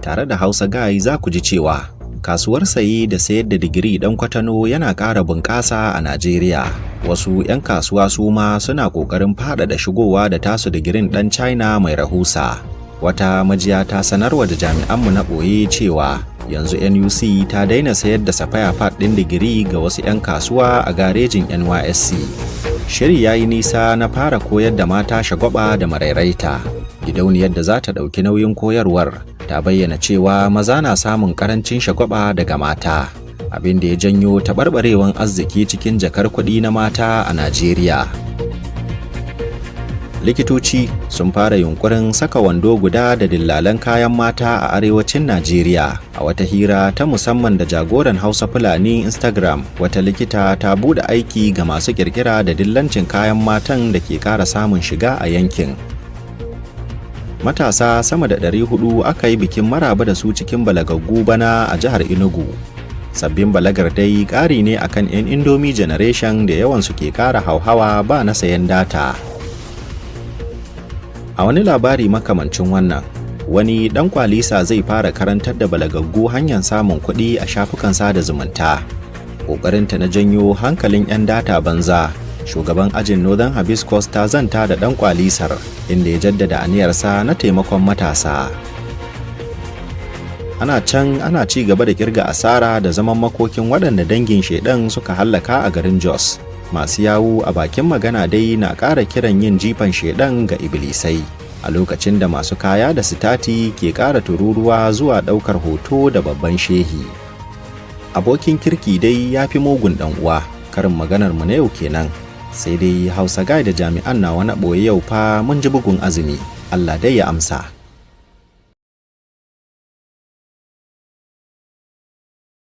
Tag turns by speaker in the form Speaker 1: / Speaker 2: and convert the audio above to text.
Speaker 1: Tare da Hausa Guy za ku ji cewa kasuwar saye da sayar da digiri ɗan kwatano yana ƙara bunƙasa a Najeriya. Wasu 'yan kasuwa su ma suna ƙoƙarin faɗaɗa shigowa da tasu digirin ɗan China mai rahusa. Wata majiya ta sanarwa da jami'anmu na ɓoye cewa yanzu NUC ta daina sayar da spare part ɗin digiri ga wasu 'yan kasuwa a garejin NYSC. Shiri ya yi nisa na fara koyar da mata shagwaba da marairaita. Gidauniyar da za ta ɗauki nauyin koyarwar ta bayyana cewa maza na samun ƙarancin shagwaba daga mata, abin da ya janyo taɓarɓarewan arziki cikin jakar kuɗi na mata a Najeriya. Likitoci sun fara yunkurin saka wando guda da dillalan kayan mata a arewacin Najeriya. A wata hira ta musamman da jagoran Hausa Fulani Instagram, wata likita ta bude aiki ga masu kirkira da dillancin kayan matan da ke ƙara samun shiga a yankin. Matasa sama da 400 aka yi bikin maraba da su cikin balagaggu bana a jihar Enugu. Sabbin balagar dai ƙari ne akan 'yan Indomie Generation da yawansu ke ƙara hauhawa ba na sayan data. A wani labari makamancin wannan, wani ɗan kwalisa zai fara karantar da balagaggu hanyar samun kuɗi a shafukan sada zumunta. Ƙoƙarinta na janyo hankalin 'yan data banza, shugaban ajin Northern Hibiscus ta zanta da ɗan kwalisar, inda ya jaddada aniyarsa na taimakon matasa. Ana can ana ci gaba da kirga asara da zaman makokin waɗanda dangin shaidan suka hallaka a garin Jos. Masu yawu a bakin magana dai na ƙara kiran yin jifan shaidan ga iblisai, a lokacin da masu kaya da sitati ke ƙara tururuwa zuwa ɗaukar hoto da babban shehi. Abokin kirki dai ya fi mugun ɗan uwa, karin maganar mu na yau kenan. Sai dai Hausa Guy da jami'an na wani ɓoye, yau fa mun ji bugun azumi. Allah dai ya amsa.